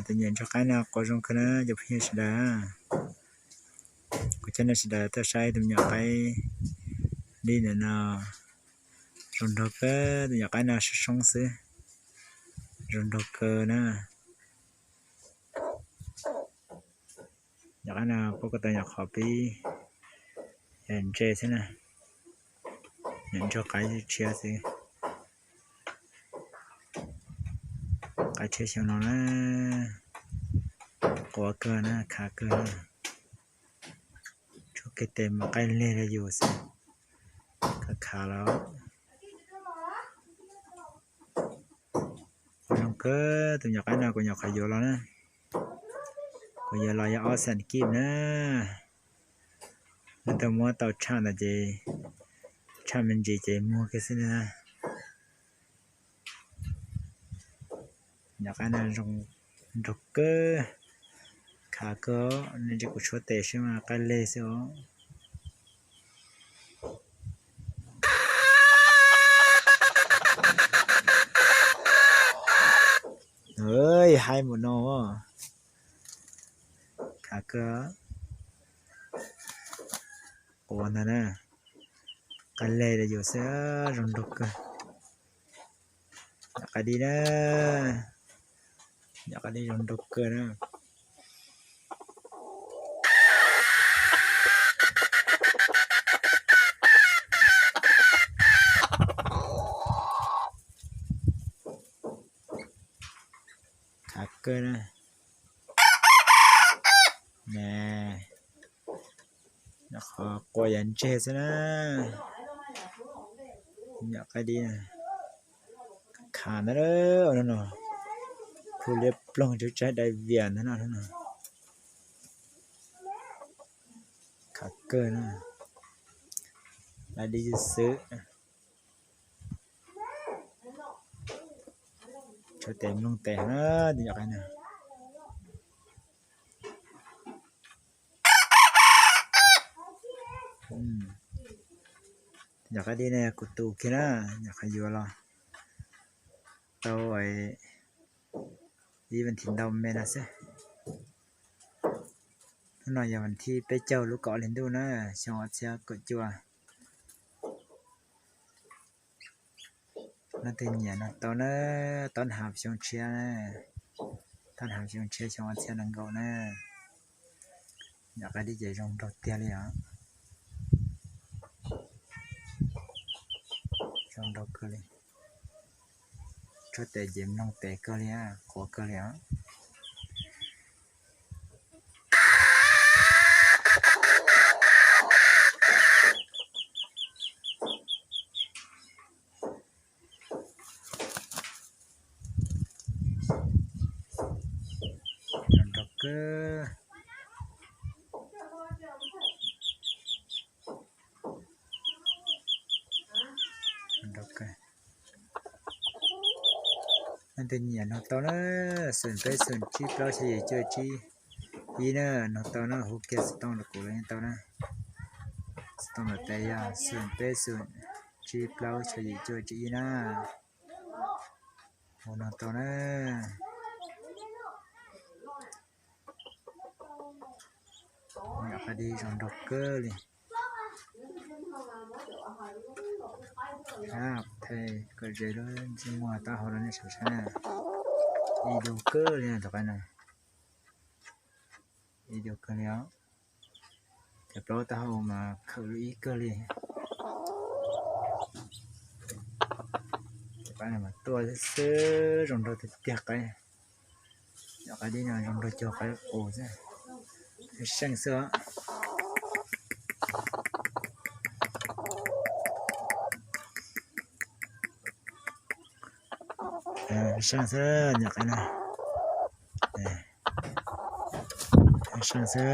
Tus nyuam ntsuag qaib no quav zoo kawg na cov phooj ywg sawv daws. Kuv coj nej sawv daws tuaj saib tus nyuam qaib dib ntawm no. Zoo nraug kawg, tus nyuam qaib no soob soob xwb. Zoo nraug kawg na. Nyuam qaib no puab ko taw nyuam qhuav pib ntse xwb na. Nyuam ntsuag qaib tshiab xwb. Qaib tshiab xyoo no na, quav kawg na, khav kawg na. Tshuav kiag tes mas qaij leg rau yus xwb, khav khav los. Quav zoo kawg, tus nyuam qaib no kuv nyuam qhuav yuav los na. Kuv yuav los yog ob xees kib na. Leej twg muab tau tshaj ntawd ces tshaj me ntsis ces muag kiag xwb na. Nyuam qaib no zoo nraug kawg, khav kawg, nej ntsia kuv tshuab tes saib mas qaij leg xwb os. Haib mus no, khav kawg. Quav ntag na, qaij leg rau yus xwb, zoo nraug kawg. Nyuam qaib dib na, nyuam qaib dib zoo nraug kawg na. Khav kawg na. Nyuam qhuav quav yav ntseg xwb na. Nyuam qaib dib khav ntag no, phu liab ploog tsuj tsaib dai vias ntag no. Khav kawg na, laj dib xwb. Tshuav tes mloog tes na, tus nyuam qaib no. Nyuam qaib dib ne kuv tus kiag na, nyuam qhuav yuav los tau ib vas thiv ntau me no xwb. Hnub no yog vas thib peb caug lub kaum ob hli ntuj na, xyoo ob txhiab kaum cuaj. Leej twg nyiam no tau na, tob hav xyoo tshiab na, tob hav xyoo tshiab xyoo ob txhiab nees nkaum na. Nyuam qaib dib ces zoo nraug tiag li os. Zoo nraug kawg li. Tshuab tes ces mloog tes kawg li, quav kawg li os. Nrog kawg. Leej twg nyiam nug tau na, xoom peb xoom tsib plaub xya yim cuaj tsib ib na, nug tau na, hu kiag xov tooj rau kuv los yeej tau na. Xov tooj ntawm tes yog xoom peb xoom tsib plaub xya yim cuaj tsib ib na. Hu nug tau na. Nyuam qaib dib zoo nraug kawg li. Thaij kom ze lub ntsej muag taub hau rau nej saib na. Ib dub kawg li na tus qaib no. Ib dub kawg li os. Cov plaub taub hau mas khawm lub ib kawg li. Cov qaib no mas tuaj xwb zoo nraug tiag tiag qaib. Cov qaib dib no zoo nraug cuag qaib qus xwb. Seej xwb os. Seej xwb nyuam qaib no. Seej xwb.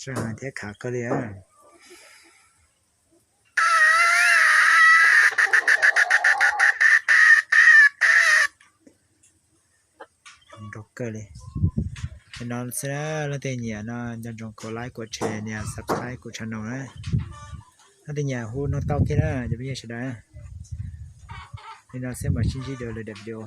Seej heev thiab khav kawg li. Nrog kawg li. Li no xwb na, leej twg nyiam no nco ntsoov kom like kom share nias subscribe kuv channel na. Leej twg nyiam hu nug tau kiag na cov phooj ywg sawv daws. Li no xwb mam sib ntsib dua lwm daim video.